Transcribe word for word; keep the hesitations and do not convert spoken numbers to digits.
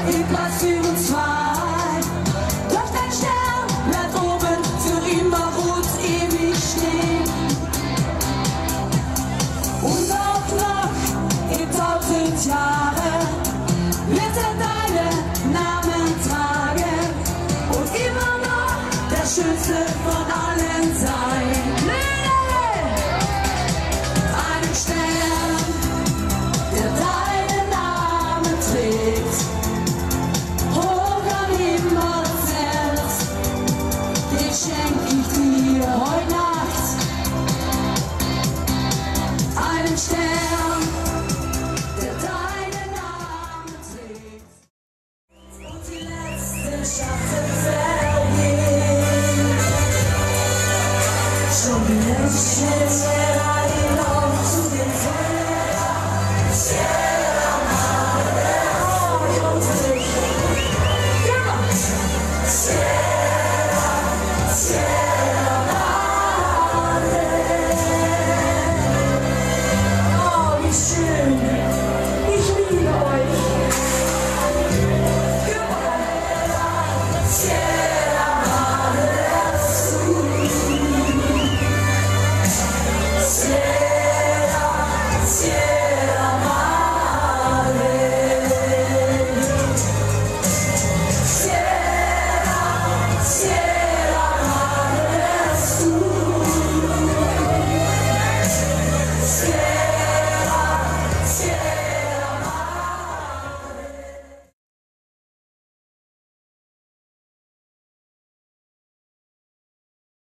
Im Platz fünfundzwanzig. Doch dein Stern bleibt oben für immer und ewig stehen. Und auch noch in tausend Jahren wird er deinen Namen tragen und immer noch der schönste von allen sein. Einen Stern, der deinen Namen trägt, hoch am Himmel selbst, den schenk ich dir heute Nacht. Einen Stern,